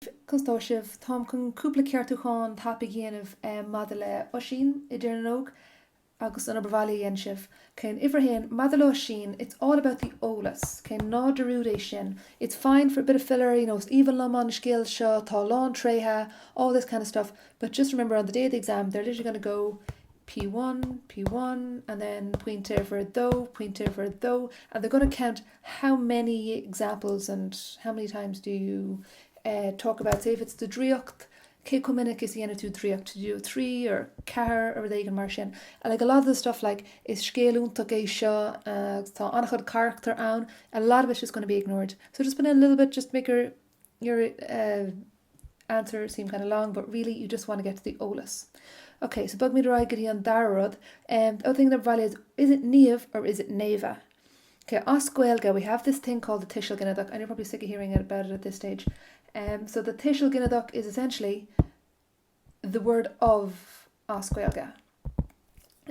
Conas tá sibh? Táim chun cúpla ceartúchán tapaidh a dhéanamh maidir le Oisín i dTír na nÓg agus an obair bhaile a dhein sibh. Ok, uimhir a haon, maidir le Oisín, it's all about the eolas, ok, ná dearúd é sin. It's fine for a bit of filler, you know, is aoibhinn liom an scéal seo, tá a lán tréithe, all this kind of stuff, but just remember on the day of the exam they're literally gonna go P1, P1, and then pointe uimhir a dó, pointe uimhir a dó, and they're gonna count how many examples and how many times do you eh talk about, say if it's the draíocht, cé chomh minic is a dhéanann tú draíocht, do you do 3 or 4 or rud éigin mar sin. And like a lot of the stuff like is scéal iontach é seo agus tá an-chuid carachtar ann, a lot of it's just going to be ignored. So just put in a little bit, just make your your eh answer seem kind of long but really you just want to get to the eolas. Ok, so bogfaimid ar aghaidh go dtí an dara rud. Um, the other thing that bhaile is, is it Niamh or is it Néamha? Ok, as Gaeilge we have this thing called the tuiseal ginideach and you're probably sick of hearing about it at this stage. Um, so the tuiseal ginideach is essentially the word of as Gaeilge.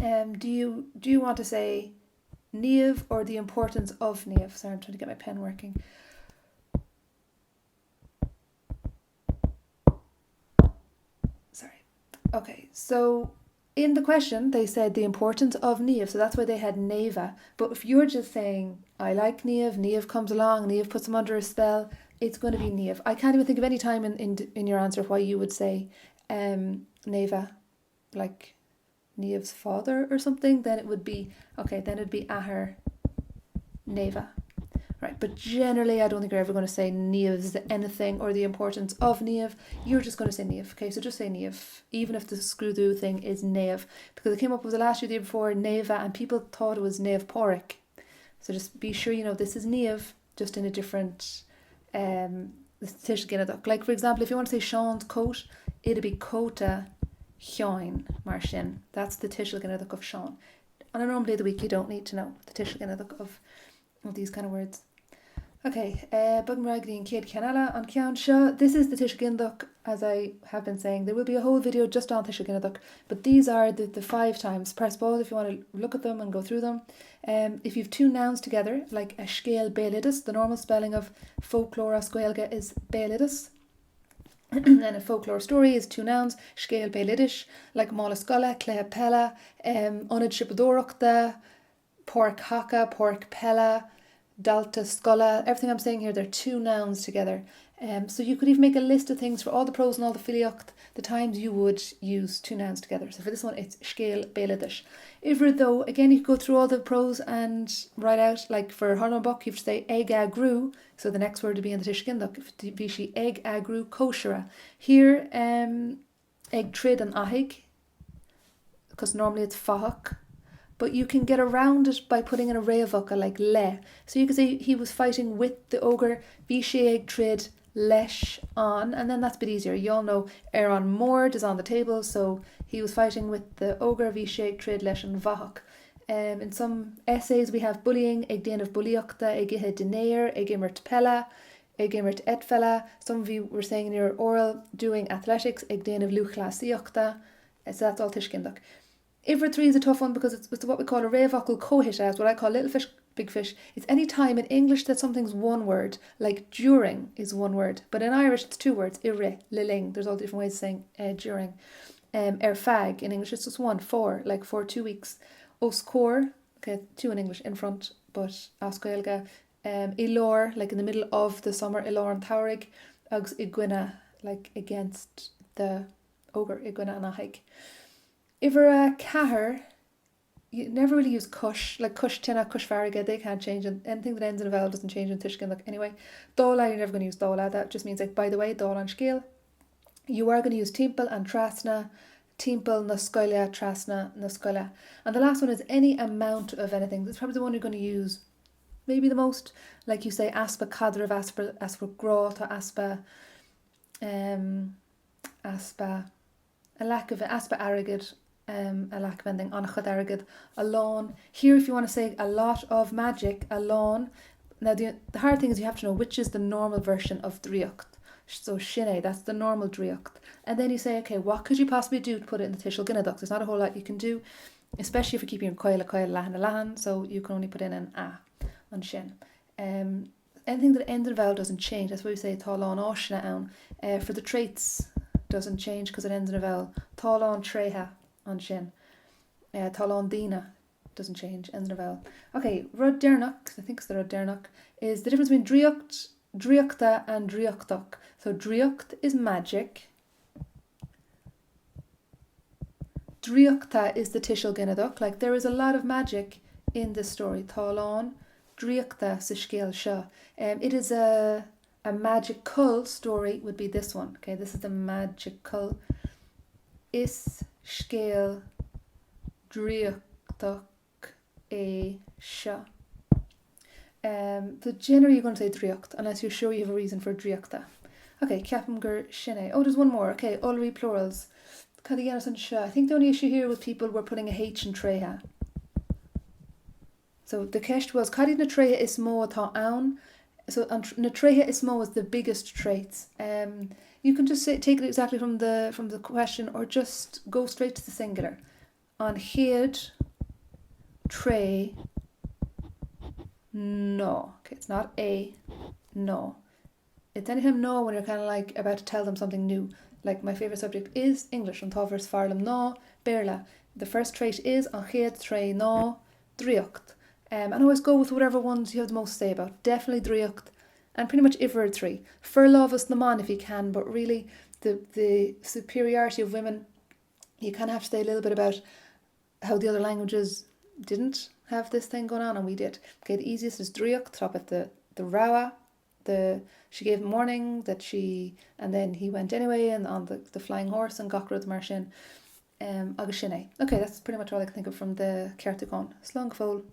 Um, do you do you want to say Niamh or the importance of Niamh? Sorry, I'm trying to get my pen working. Sorry. Okay, so in the question they said the importance of Niamh, so that's why they had Neva. But if you're just saying, I like Niamh, Niamh comes along, Niamh puts him under a spell, it's going to be Niamh. I can't even think of any time in, in, in your answer why you would say um, Neva, like Niamh's father or something, then it would be, okay, then it'd be athair Néamha. Right, but generally I don't think you're ever going to say Niamh's anything or the importance of Niamh. You're just going to say Niamh, okay? So just say Niamh, even if the scrúdú thing is Naomh, because it came up with the last year, the year before, Neva, and people thought it was Naomh Pádraig. So just be sure you know this is Niamh, just in a different um, tuiseal ginideach. Like for example, if you want to say Sean's coat, it'd be cóta Sheáin mar sin. That's the tuiseal ginideach of Sean. On a normal day of the week, you don't need to know the tuiseal ginideach of, of these kind of words. Ok, uh, bogfaimid ar aghaidh go dtí an chéad cheann eile, an ceann seo, this is the tuiseal ginideach, as I have been saying. There will be a whole video just on tuiseal ginideach, but these are the, the five times. Press pause if you want to look at them and go through them. Um, if you've two nouns together, like a scéal béaloideas, the normal spelling of folklore as Gaeilge is béaloideas. and a folklore story is two nouns, scéal béaloidis, like mála scoile, cluiche peile, um, ionad siopadóireachta, páirc haca, páirc peile, dalta scoile, everything I'm saying here, they're two nouns together. Um, so you could even make a list of things for all the prose and all the filíocht, the times you would use two nouns together. So for this one, it's scéal béaloidis. Uimhir a dó, again, you could go through all the prose and write out, like for Hurlán Boc, you have to say ag eagrú, so the next word would be in the tuiseal ginideach, bhí sí ag eagrú cóisire. Here, um, ag troid an fhathaigh, because normally it's fathach, but you can get around it by putting in a réamhfhocal like le. So you could say he was fighting with the ogre, bhí sé ag troid leis an, and then that's a bit easier. You all know ar an mbord is on the table, so he was fighting with the ogre, bhí sé ag troid leis an bhfathach. Um, in some essays we have bullying, ag déanamh bulaíochta, ag ithe dinnéir, ag imirt peile, ag imirt eitpheile, some of you were saying in your oral doing athletics, ag déanamh lúthchleasaíochta, so that's all tuiseal ginideach. Uimhir a 3 is a tough one because it's, it's what we call a réamhfhocal comhshuite, it's what I call little fish, big fish. It's any time in English that something's one word, like during is one word, but in Irish it's two words, i rith, le linn, there's all different ways of saying uh, during. Um, ar feadh, in English it's just one, for, like for two weeks. Os comhair, okay, two in English, in front, but as Gaeilge, um, i lár, like in the middle of the summer, i lár an tsamhraidh, agus i gcoinne, like against the ogre, i gcoinne an fhathaigh. Uimhir a ceathair, you never really use cois, like cois tine, cois farraige, they can't change, and anything that ends in a vowel doesn't change in tuiseal ginideach anyway. Dála, you're never going to use dála, that just means like by the way, dála an scéil. You are going to use timpeall and trasna, timpeall na scoile, trasna na scoile. And the last one is any amount of anything. This is probably the one you're going to use maybe the most, like you say, easpa caidrimh, easpa, easpa grá, tá easpa, um, easpa, a lack of, easpa airgid, um, a lack of anything, an-chuid airgid, a lán. Here if you want to say a lot of magic, a lán. Now the, the hard thing is you have to know which is the normal version of draíocht. So sin é, that's the normal draíocht. And then you say, okay, what could you possibly do to put it in the tuiseal ginideach? There's not a whole lot you can do, especially if you're keeping caol caol leathan a leathan, so you can only put in an a ansin. Um, Anything that ends in a vowel doesn't change. That's why we say tá a lán áiseanna ann. Uh, for the traits doesn't change because it ends in a vowel. Tá a lán tréithe ansin. Uh, tá a lán daoine doesn't change, ends in a vowel. Ok, rud deireanach, I think it's the rud deireanach, is the difference between draíocht, draíochta and draíochtach. So draíocht is magic. Draíochta is the tuiseal ginideach, like there is a lot of magic in this story, tá a lán draíochta sa scéal seo. Um, it is a, a magical story would be this one. Okay, this is the magical. Is scéal draíochtach é seo. Um, so generally you're going to say draíocht unless you're sure you have a reason for draíochta. Ok, ceapaim gur sin é. Oh, there's one more. Ok, iolraí plurals. Cad a dhéanfas anseo? I think the only issue here was people were putting a H in tréithe. So the ceist was cad iad na tréithe is mó atá ann? So an, na tréithe is mó is the biggest traits. Um, you can just say, take it exactly from the, from the question or just go straight to the singular. An chéad tréith ná. Okay, it's not a, ná. It's anytime ná when you're kind of like about to tell them something new. Like my favourite subject is English, an t-ábhar is fearr liom ná Béarla. The first trait is an chéad tréith ná draíocht. Um, and always go with whatever ones you have the most to say about. Definitely draíocht and pretty much uimhir a trí. Forlámhas na mban if you can, but really the, the superiority of women you kind of have to say a little bit about how the other languages didn't have this thing going on and we did. Okay, the easiest is draíocht, top at the, the rogha, the she gave him warning that she and then he went anyway and on the, the flying horse and gach rud mar sin. Um, agus sin é. Okay, that's pretty much all I can think of from the ceartúchán. Slán go fóill.